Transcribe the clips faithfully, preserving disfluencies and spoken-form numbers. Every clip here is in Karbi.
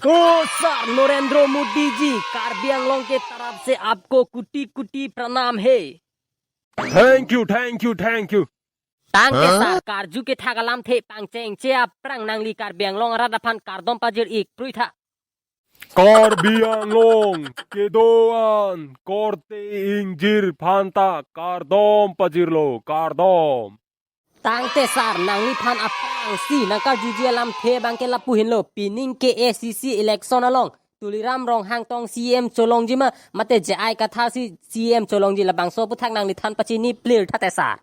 तो सर नरेंद्र मोदी जी, कार्बी आंगलोंग के तरफ से आपको कोटि कोटि प्रणाम है। Thank you, thank you, thank you. Tangte sir, karju kethak alamthe pangchengche aphrang nangli Karbi Anglong arat aphan kardom pajir-ik pruitha. Karbi Anglong kedo-an korte ingjir aphanta kardom pajirlo, kardom. Tangte sir, nangliphan aphrangsi nangkarjuji alamthe abangke lapu henlo, pining K A C C election along Tuliram Ronghang tong C E M cholongji ma, mate J I Kathar si C E M cholongji, labangso aphuthak nangli than pachini plirtha te sir.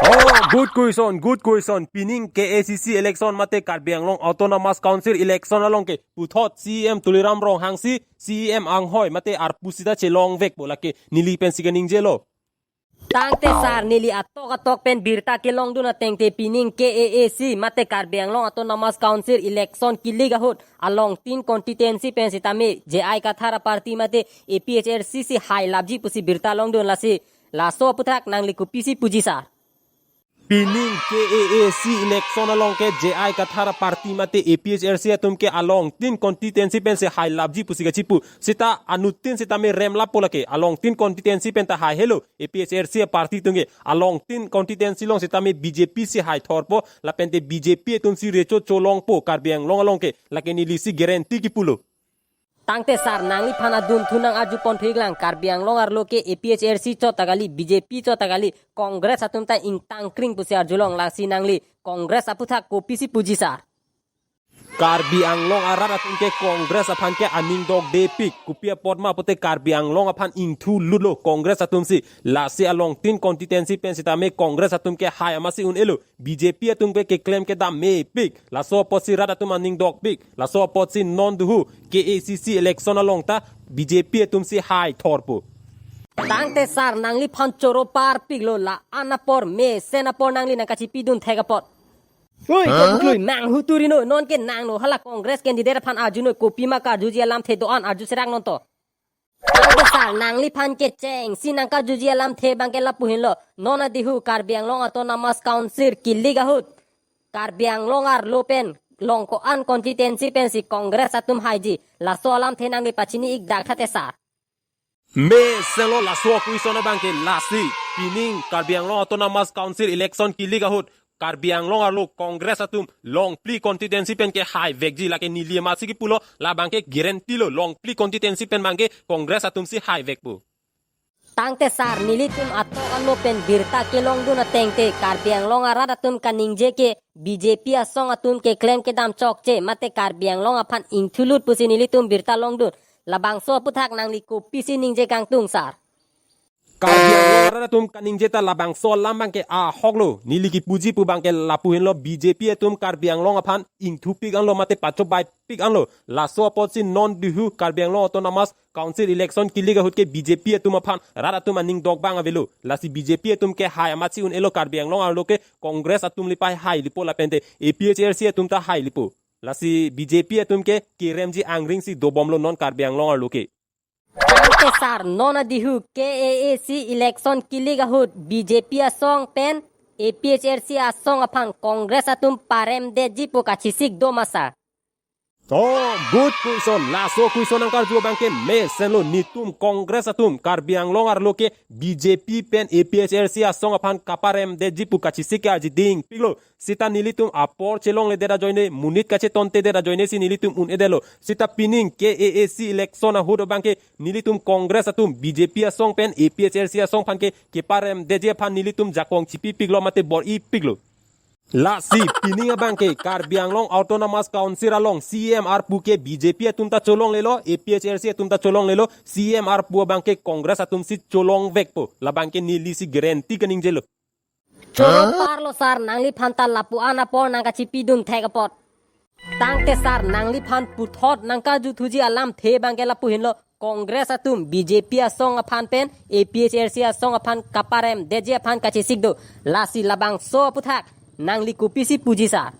Oh, good question, good question. Pining K A C C election mate Karbi Anglong Autonomous Council election along ke puthot C E M Tuliram Ronghang si C E M anghoi mate arpu sita chelongvekpo, lake neli pensi kaningjelo. Tangte sir, neli atok atok pen birta kelongdun atengte pining K A A C mate Karbi Anglong Autonomous Council election kilik ahut along tin constituency pen sitame J I Kathar aparty mate A P H L C si hailapji pusi birta longdun, lasi laso aphuthak nangli kopisi puji sir? Pining K A A C election along ke J I Kathar aparty mate A P H L C atum ke along tin constituency pensi hailapji pusi kachipu. Sita anuttin sitame remlappo, lake along tin constituency penta hai helo. A P H L C aparty atum ke along tin constituency along sitame B J P si haithorpo, lapente B J P atum si recho cholongpo Karbi Anglong along ke, lake neli si guarantee kipulo. Tangte sir, nangliphan adun thu nang-arju ponthu-iklang, Karbi Anglong arlo ke A P H L C chot ta kali, B J P chot ta kali, Congress atum ta ingtangkring pusi arjulong, lasi nangli Congress aphuthak kopisi puji sir? Karbi Anglong arat atum ke Congress aphan ke aning dokdepik, kopi apot ma pulote Karbi Anglong aphan ingthulutlo Congress atum si, lasi along tin constituency pen sitame Congress atum ke hai amatsi un-elo, B J P atum ke keklem kedam mepik, laso apotsi rat atum aning dokpik, laso apotsi non duhu K A C C election along ta B J P atum si haithorpo. Tangte sir, nangliphan choro parpiklo, la-an apor mesen apor nangli nangkachipidun thek apot. Oi, kebuklui, nang hu turi noi, non ke nang noi, hala Congress candidate aphan arju noi, kopi ma karjuji alamthe do-an arju serak non to. Tangte sir, nangliphan kechengsi nangkarjuji alamthe abangke lapu henlo, non adihu Karbi Anglong Autonomous Council kilik ahut Karbi Anglong arlo pen along ko-an constituency pensi Congress atum haiji, laso alamthe nangli pachini-ik daktha te sir? Mesenlo laso question abangke, lasi pining Karbi Anglong Autonomous Council election kilik ahut Karbi Anglong arlo Congress atum along phli constituency pen ke haivekji, lake neli amatsi kipulo, labangke guarantee lo, along phli constituency pen abangke Congress atum si haivekpo. Tangte sir, nelitum atok alo pen birta kelongdun atengte Karbi Anglong arat atum kaningje ke B J P asong atum keklem kedam chokche mate Karbi Anglong aphan ingthulut pusi nelitum birta longdun. Labangso aphuthak nangli kopisi ningje kangtung sir? Karbi Anglong arat atum kaningje ta labangso alam abangke ahoklo. Neli kipuji pu abangke lapu henlo, B J P atum Karbi Anglong aphan ingthupik anlo mate pachobaipik anlo. Laso apotsi non duhu Karbi Anglong Autonomous Council election kilik ahut ke B J P atum aphan rat atum aning dokbang avelo. Lasi B J P atum ke hai amatsi un-elo, Karbi Anglong arlo ke Congress atum lipai hai lipo lapente A P H L C atum ta hai lipo. Lasi B J P atum ke keremji angring si dobomlo non Karbi Anglong arlo ke. Tangte sir, non adihu K A A C election kilik ahut B J P asong pen A P H L C asong aphan Congress atum paremdetji pu kachesik do ma sir? Oh, good question. Laso question nangkarju abangke mesenlo, netum Congress atum Karbi Anglong arlo ke B J P pen A P H L C asong aphan kaparemdetji pu kachesik ke arji dingpiklo. Sita nelitum apor chelongledet ajoine, monit kachetontedet ajoine si nelitum un-edetlo. Sita pining K A A C election ahut abangke nelitum Congress atum B J P asong pen A P H L C asong aphan ke keparemdetji aphan nelitum jakong chipipiklo mate bor-ipiklo. Lasi pining abangke Karbi Anglong Autonomous Council along C E M arpu ke B J P atum ta cholonglelo, A P H L C atum ta cholonglelo, C E M arpu abangke Congress atum si cholongvekpo. Labangke neli si guarantee kaningjelo. Choro parlo sir, nangliphan ta lapu-an apor nangkachipidun thek apot. Tangte sir, nangliphan puthot nangkarjuthuji alamthe abangke lapu henlo, Congress atum B J P asong aphan pen A P H L C asong aphan kaparemdetji aphan kachesik do. Lasi labangso aphuthak nangli kopisi puji sir?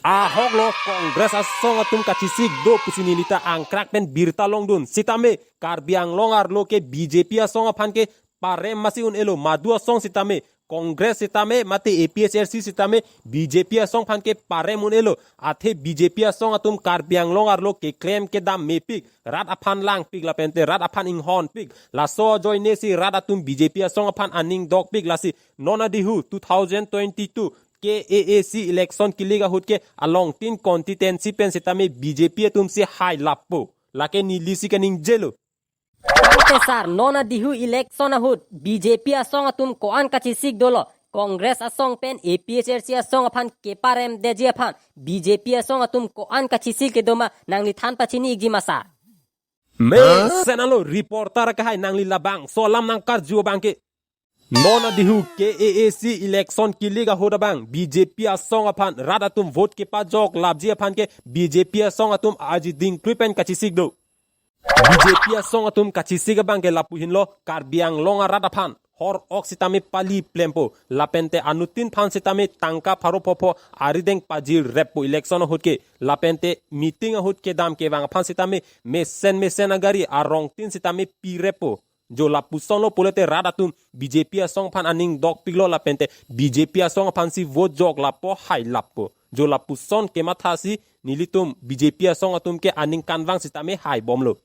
Ahoklo, Congress asong atum kachesik do pusi neli ta angkrak pen birta longdun. Sitame Karbi Anglong arlo ke B J P asong aphan keparem amatsi un-elo, madu asong sitame Congress sitame mate A P H L C sitame B J P asong aphan ke parem un-elo. Athe B J P asong atum Karbi Anglong arlo keklem kedam mepik, rat aphan langpik lapente rat aphan inghonpik. Laso ajoinesi rat atum B J P asong aphan aning dokpik, lasi non adihu two thousand twenty-two K A A C election kilik ahut ke alongtin constituency pen sitame B J P atum si hai lappo. Lake neli si kaningjelo. Tangte sar, non adihu election ahut B J P asong atum ko-an kachesik dolo, Congress asong pen A P H L C asong aphan keparemdeji aphan B J P asong atum ko-an kachesik kedo ma, nangli than pachini ikji ma sar. Mesen alo reporter akehai, nangli labangso alam nangkarju abang ke. Non adihu K A A C election kilik ahut abang B J P asong aphan rat atum vote kepajok lapji aphan ke B J P asong atum aji dingkrui pen kachesik do. B J P asong atum kachesik abang ke lapu henlo, Karbi Anglong arat aphan hor ok sitame pali plempo, lapente anuttin aphan sitame tangka pharo phopho arideng pajir reppo election ahut ke, lapente meeting ahut kedam kevang aphan sitame mesen mesen agari arongtin sitame pi reppo. Jo lapuson lo pulote rat atum B J P asong aphan aning dokpiklo lapente B J P asong aphan si vote jok lapo hai lappo. Jo lapuson kematha si nelitum B J P asong atum ke aning kanvang sitame hai bomlo.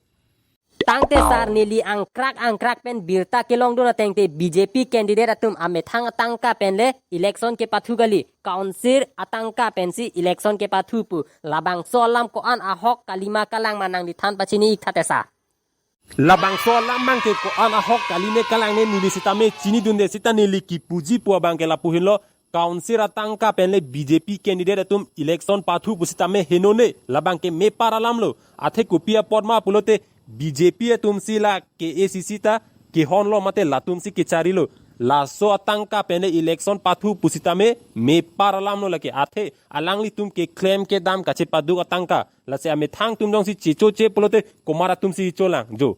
Tangte sar, neli angkrak angkrak pen birta kelongdun atengte B J P candidate atum amethang atangka pen le election kepathu kali, council atangka pensi election kepathu pu. Labangso alam ko-an ahok kalima kalang ma, nangli than pachini ik tha te sar. Labangso alam abang ke ko-an ahok kali ne kalang ne neli sitame chinidunde, sita neli kipuji pu abang ke lapu henlo, council atangka pen le B J P candidate atum election pathu pu sitame henone, labang ke mepar alam lo. Athe kopi apot ma pulote B J P atum si la K A A C ta kehonlo mate latum si kecharilo. Laso atangka pen le election pathu pu sitame mepar alam lo lake. Athe alanglitum keklem kedam kachepaduk atangka, lasi amethang atum jongsi chechoche pulote komat atum si cholang jo.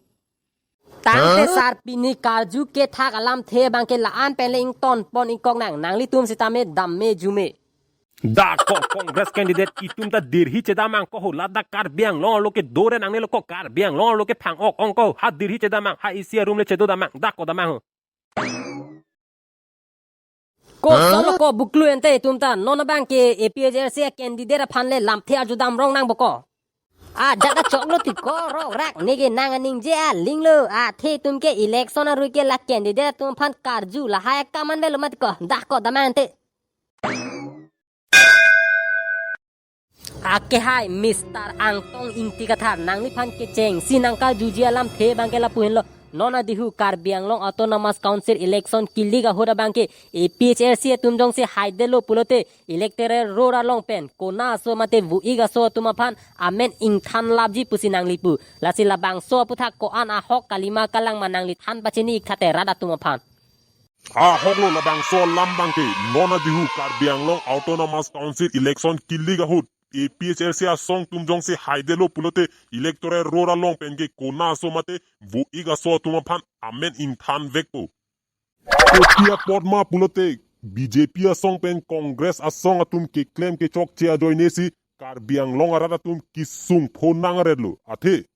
Tangte sar, pini karju kethak alamthe abang ke la-an pen le ingtonpon ingkok nang, nanglitum sitame dam me ju me. Dak ko Congress candidate itum ta dirhi chedamang ko ho, ladak Karbi Anglong arlo ke dore nangnelo ko, Karbi Anglong arlo ke phang ok ong ko, ha dirhi chedamang, ha A C room le chedo damang, dak ko damang ho. Ko solo ko buklu ente itum ta, non abang ke A P H L C candidate aphan le lamthe arju dam rong nang bo ko. A jada choklo ti ko rok rak nege nang aningje a linglo, athe itum ke election arui ke la candidate atum aphan karju lahai akaman velo mat ko, dak ko damang ente. Akehai Mister Angtong Ingti Kathar, nangliphan kechengsi nangkarjuji alamthe abang ke lapu henlo. Non adihu Karbi Anglong Autonomous Council election kilik ahut abang ke A P H L C atum jongsi haidetlo pulote electoral roll along pen kona aso mate vo-ik aso atum aphan amen ingthan lapji pusi nangli pu. Lasi labangso aputhak ko-an ahok kalima kalang ma, nangli than pachini ik tha te rat atum aphan. Ahok lo labangso alam abang ke, non adihu Karbi Anglong Autonomous Council election kilik ahut A P H L C asong atum jongsi haidetlo pulote electoral roll along pen ke kona aso mate vo-ik aso atum aphan amen ingthan vekpo. Kopi apot ma pulote B J P asong pen Congress asong atum keklem kechokche ajoinesi Karbi Anglong arat atum kesung pho nang aretlo. Athe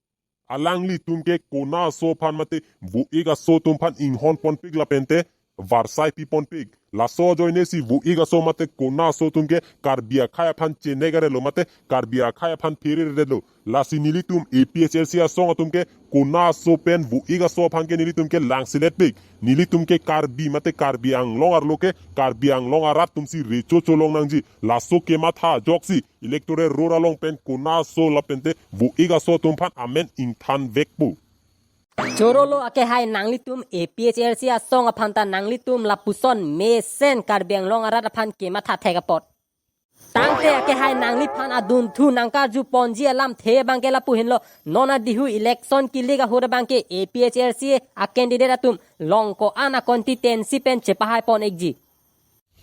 alanglitum ke kona aso aphan mate vo-ik aso atum aphan inghon ponpik lapente varsai pi ponpik. Laso ajoinesi vo-ik aso mate kona aso atum ke Karbi akhai aphan chenek aretlo mate Karbi akhai aphan phere aretlo. Lasi nelitum A P H L C asong atum ke kona aso pen vo-ik aso aphan ke nelitum ke langselet pik. Nelitum ke Karbi mate Karbi Anglong arlo ke Karbi Anglong arat atum si recho cholong nangji. Laso kematha ajoksi electoral roll along pen kona aso lapente vo-ik aso atum aphan amen ingthan vekpo. Choro lo akehai, nanglitum A P H L C asong aphan ta nanglitum lapuson mesen Karbi Anglong arat aphan kematha thek apot. Tangte akehai, nangliphan adunthu nangkarju ponji alamthe abang ke lapu henlo. Non adihu election kilik ahut abang ke A P H L C a candidate atum long ko-an a constituency pen chepahai pon ikji.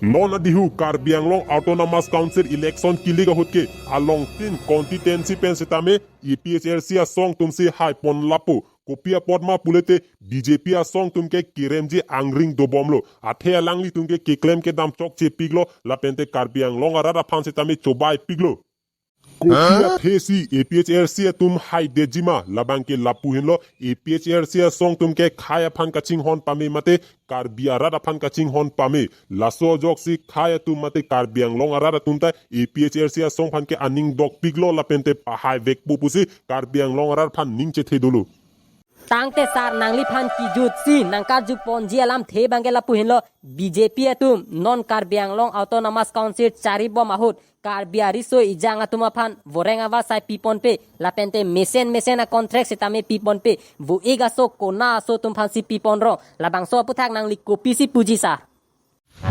Non adihu Karbi Anglong Autonomous Council election kilik ahut ke alongtin constituency pen sitame A P H L C asong atum si hai pon lapo. Kopi apot ma pulote B J P asong atum ke keremji angring dobomlo. Athe alanglitum ke keklem kedam chokche piklo lapente Karbi Anglong arat aphan sitame chobai piklo. Kopi athesi A P H L C atum haidetji ma, labang ke lapu henlo. A P H L C asong atum ke khei aphan kachinghon pame mate Karbi arat aphan kachinghon pame. Laso ajoksi khei atum mate Karbi Anglong arat atum ta A P H L C asong aphan ke aning dokpiklo lapente pahaivekpo pusi Karbi Anglong arat aphan ning chethe dolo. Tangte sar, nangliphan kejutsi nangkarjuponji alamthe abang ke lapu henlo. B J P atum non Karbi Anglong Autonomous Council charibom ahut Karbi ariso ejang atum aphan voreng avarsai piponpe, lapente mesen mesen a-contract sitame piponpe, vo-ik aso kona aso atum aphansi piponrong. Labangso aphuthak nangli kopisi puji sar?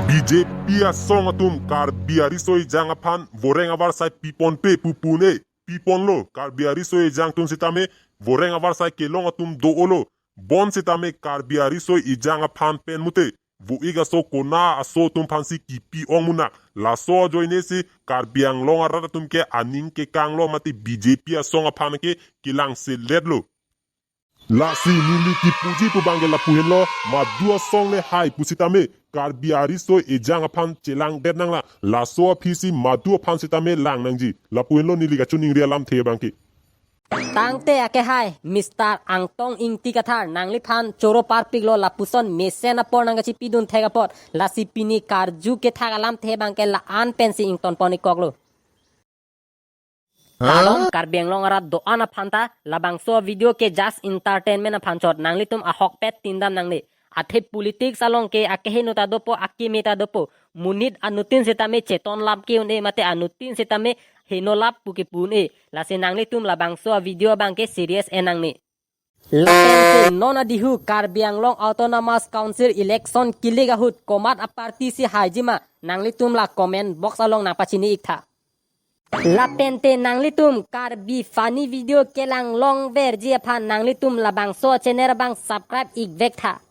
B J P asong atum Karbi ariso ejang aphan voreng avarsai piponpe pu pu-un-e, piponlo. Karbi ariso ejang atum sitame voreng avarsai kelong atum do-olo. Bonsitame Karbi ariso ejang aphan pen mute vo-ik aso kona aso atum aphansi kipi ong munak. Laso ajoinesi Karbi Anglong arat atum ke aning kekanglo mate B J P asong aphan ke kelangseletlo. Lasi neli kipuji pu abang ke lapu henlo, madu asong le hai pusitame Karbi ariso ejang aphan chelangdet nanglang. Laso aphisi madu aphan sitame lang nangji. Lapu henlo neli kachiningri alamthe abang ke. Tangte ake hai, Mister Angtong Ingti Kathar, nangliphan choro parpiklo, lapuson mesen apor nangkachipidun thek apot. Lasi pini karju kethak alamthe abang ke la-an pensi ingtonpon-ikkoklo. Kardom Karbi Anglong arat do-an aphan ta, labangso video ke just entertainment aphan chot, nanglitum ahokpet tindam nangne. Athe politics along ke akeheno ta dopo, akeme ta dopo. Monit anuttin sitame chetonlap ke un-e mate anuttin sitame henolap pu ke pu-un-e. Lasi nanglitum labangso video abang ke serious en nangne. Lapente non adihu Karbi Anglong Autonomous Council election kilik ahut komat a-party si haiji ma, nanglitum la comment box along nangpachini-ik tha. Lapente nanglitum Karbi funny video kelang longverji aphan nanglitum labangso channel abang subscribe-ikvek tha.